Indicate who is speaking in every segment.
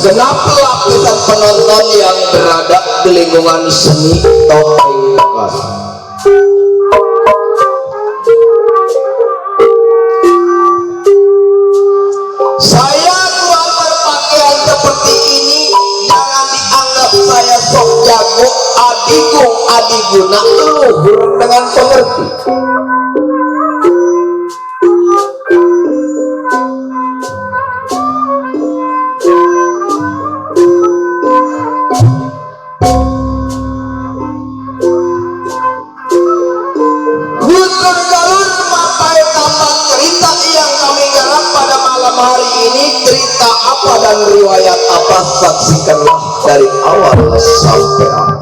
Speaker 1: segenap lapisan penonton yang berada di lingkungan seni topeng tegas. Saya kurang berpakaian seperti ini, jangan dianggap saya sok jago, adigung adiguna, luhur dengan pengerti. apa dan riwayat apa, saksikanlah dari awal sampai akhir.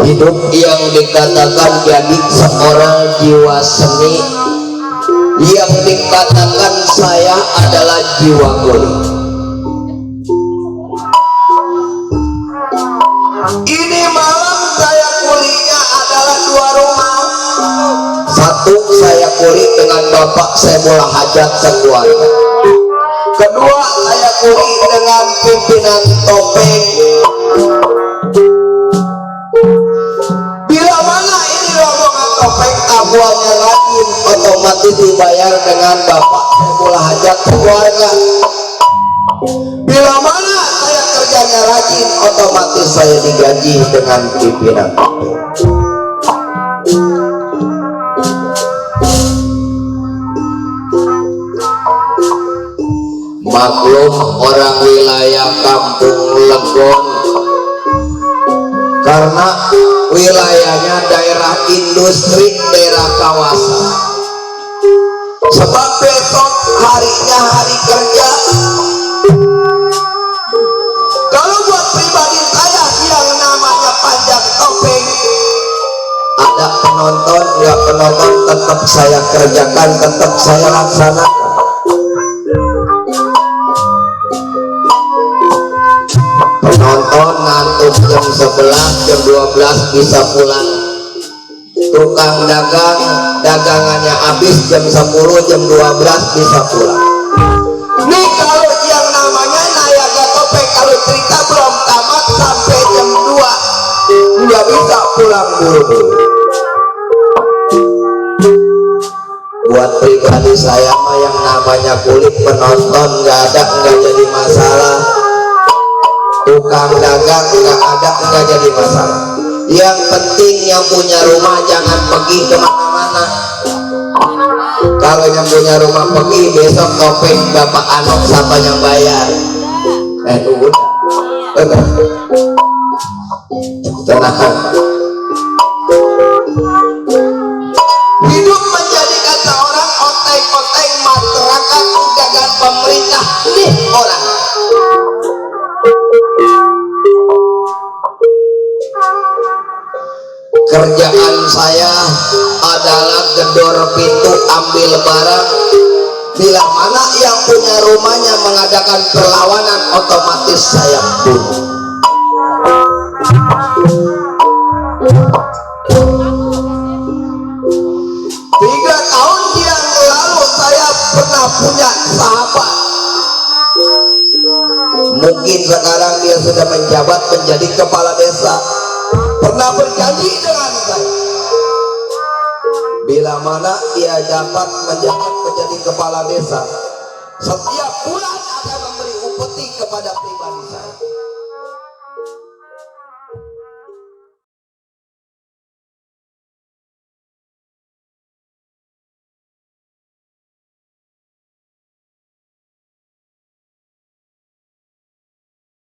Speaker 1: Hidup yang dikatakan jadi seorang jiwa seni, yang dikatakan saya adalah jiwa kulit. Ini malam saya kulinya adalah dua rumah. Satu, saya kulit dengan bapak saya bola hajat sekeluarga. Kedua, saya kulit dengan pimpinan topeng. Bila mana ini rombongan topeng abuannya rajin, otomatis dibayar dengan bapak saya bola hajat sekeluarga. Bila mana saya kerjanya rajin, otomatis saya digaji dengan pimpinan topeng. Maklum orang wilayah Kampung Legon, karena wilayahnya daerah industri, daerah kawasan. Sebab besok harinya hari kerja. Kalau buat pribadi saya yang namanya panjang topeng, ada penonton nggak penonton tetap saya kerjakan, tetap saya laksanakan. Penonton ngantuk jam 11, jam 12 bisa pulang. Tukang dagang dagangannya habis jam 10, jam 12 bisa pulang. Nih kalau yang namanya Nayaga Topeng, kalau cerita belum tamat sampai jam 2 nggak bisa pulang buru-buru. Buat pribadi saya mah yang namanya kulit penonton nggak ada, nggak jadi masalah. Tukang dagang nggak ada, nggak jadi masalah. Yang penting yang punya rumah jangan pergi kemana-mana. Kalau yang punya rumah pergi, besok topeng bapak Anok siapa yang bayar? Udah tenang. Hidup menjadikan seorang oteng-oteng masyarakat, gagal pemerintah nih orang. Kerjaan saya adalah gedor pintu, ambil barang. Bila mana yang punya rumahnya mengadakan perlawanan, otomatis saya bunuh. Tiga tahun yang lalu saya pernah punya sahabat. Mungkin sekarang dia sudah menjabat menjadi kepala desa. Pernah berjanji dengan saya, bila mana dia dapat menjadi kepala desa, setiap bulan akan memberi upeti kepada pribadi saya.